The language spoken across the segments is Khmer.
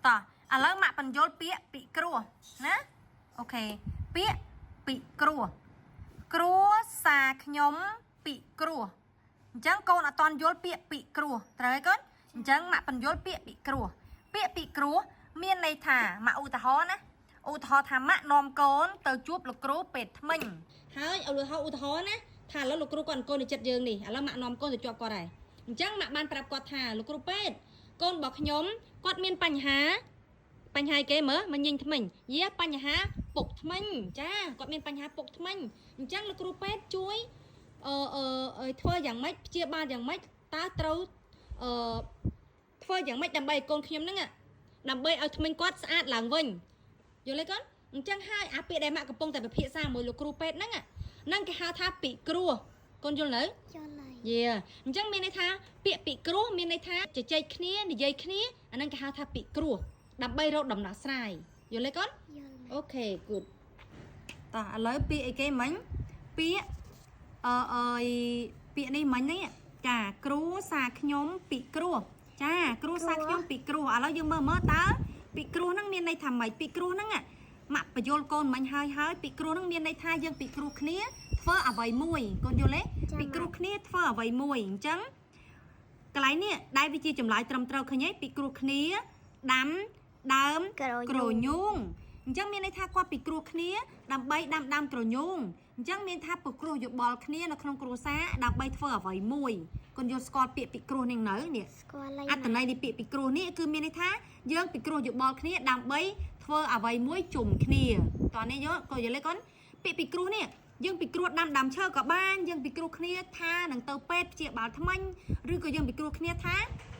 តោះឥឡូវម៉ាក់បញ្យល់ពាក្យពិគ្រោះណា OK ពាក្យពិគ្រោះគ្រួសារខ្ញុំពិគ្រោះអញ្ចឹងកូនអត់តន់យល់ពាក្យពិគ្រោះត្រូវហើយកូនអញ្ចឹងម៉ាក់បញ្យល់ពាក្យពិគ្រោះពាក្យពិគ្រោះមានន័យថាម៉ាក់ឧទាហរណ៍ណាឧទាហរណ៍ថាម៉ាក់នាំកូនទៅជួបលោកគ្រូពេទ្យធ្មេញហើយឧទាហរណ៍ណាថាឥឡូវលោកគ្រូគាត់អង្គុយនៅចិត្តយើងនេះឥឡូវម៉ាក់នាំកូនទៅជួបគាត់ហើយអញ្ចឹងម៉ាក់បានប្រាប់គាត់ថាលោកគ្រូពេទ្យកូនរបស់ខ្ញុំគាត់មានបញ្ហា បញ្ហាអីគេមើលមកញញថ្មិញយាបញ្ហាពុកថ្មិញចាគាត់មានបញ្ហាពុកថ្មិញអញ្ចឹងលោកគ្រូពេទ្យជួយអឺអឺអឺធ្វើយ៉ាងម៉េចព្យាបាលយ៉ាងម៉េចតើត្រូវអឺធ្វើយ៉ាងម៉េចដើម្បីឲ្យកូនខ្ញុំហ្នឹងដើម្បីឲ្យថ្មិញគាត់ស្អាតឡើងវិញយល់ទេកូនអញ្ចឹងហើយអាពាក្យដែលម៉ាក់កំពុងតែពិភាក្សាមួយលោកគ្រូពេទ្យហ្នឹងហ្នឹងគេហៅថាពិគ្រោះកូនយល់នៅ យល់ហើយ យាអញ្ចឹងមានន័យថាពាក្យពិគ្រោះមានន័យថាជជែកគ្នានិយាយគ្នាអាហ្នឹងគេហៅថាពិគ្រោះដើម្បីរកដំណោះស្រាយយល់ទេកូន យល់ អូខេ good តោះឥឡូវពាក្យអីគេមិញពាក្យអឺអើយពាក្យនេះមិញនេះចាគ្រូសាខ្ញុំពិគ្រោះចាគ្រូសាខ្ញុំពិគ្រោះឥឡូវយើងមើលមើលតើពិគ្រោះហ្នឹងមានន័យថាម៉េចពិគ្រោះហ្នឹងម៉ាក់បញ្យលកូនមិញហើយហើយពិគ្រោះហ្នឹងមានន័យថាយើងពិគ្រោះគ្នាធ្វើអ្វីមួយកូនយល់ទេ ពិគ្រោះគ្នាធ្វើអ្វីមួយអញ្ចឹងកន្លែងនេះដែលវាជាចម្លើយត្រឹមត្រូវឃើញទេពិគ្រោះគ្នាដាំដើម ក្រ ក្រញូងអញ្ចឹងមានន័យថាគាត់ពិគ្រោះគ្នាដើម្បីដាំដើមក្រញូងអញ្ចឹងមានថាពិគ្រោះយោបល់គ្នានៅក្នុងគ្រួសារដើម្បីធ្វើអ្វីមួយកូនយល់ស្គាល់ពាក្យពិគ្រោះនេះនៅនេះ ស្គាល់ហើយ អត្ថន័យនៃពាក្យពិគ្រោះនេះគឺមានន័យថាយើងពិគ្រោះយោបល់គ្នាដើម្បីធ្វើអ្វីមួយជុំគ្នាតោះនេះយល់ក៏យល់ទេកូនពាក្យពិគ្រោះនេះយើងពិគ្រោះដាំដើមឈើក៏បានយើងពិគ្រោះគ្នាថានឹងទៅពេទ្យព្យាបាលថ្មិញឬក៏យើងពិគ្រោះគ្នាថា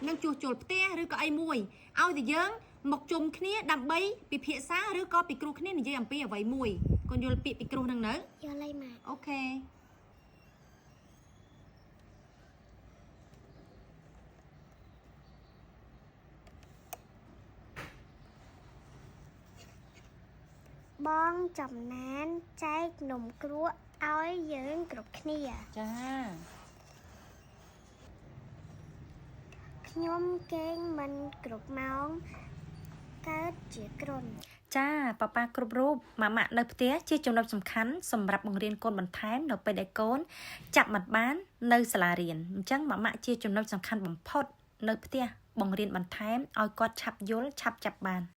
នឹងជួសជុលផ្ទះឬក៏អីមួយឲ្យតែយើងមកជុំគ្នាដើម្បីពិភាក្សាឬក៏ពិគ្រោះគ្នានិយាយអំពីអ្វីមួយកូនយល់ពាក្យពិគ្រោះនឹងនៅ យល់ហើយម៉ាក់ OK បងចំណានចែកនំគ្រក់ឲ្យយើងគ្រប់គ្នា ចា ខ្ញុំគេងមិនគ្រប់ម៉ោងកើតជាគ្រុន ចាប៉ាប៉ាគ្រប់រូបម៉ាម៉ាក់នៅផ្ទះជាចំណុចសំខាន់សម្រាប់បង្រៀនកូនបន្ថែមនៅពេលដែលកូនចាប់មិនបាននៅសាលារៀនអញ្ចឹងម៉ាម៉ាក់ជាចំណុចសំខាន់បំផុតនៅផ្ទះបង្រៀនបន្ថែមឲ្យគាត់ឆាប់យល់ឆាប់ចាប់បាន។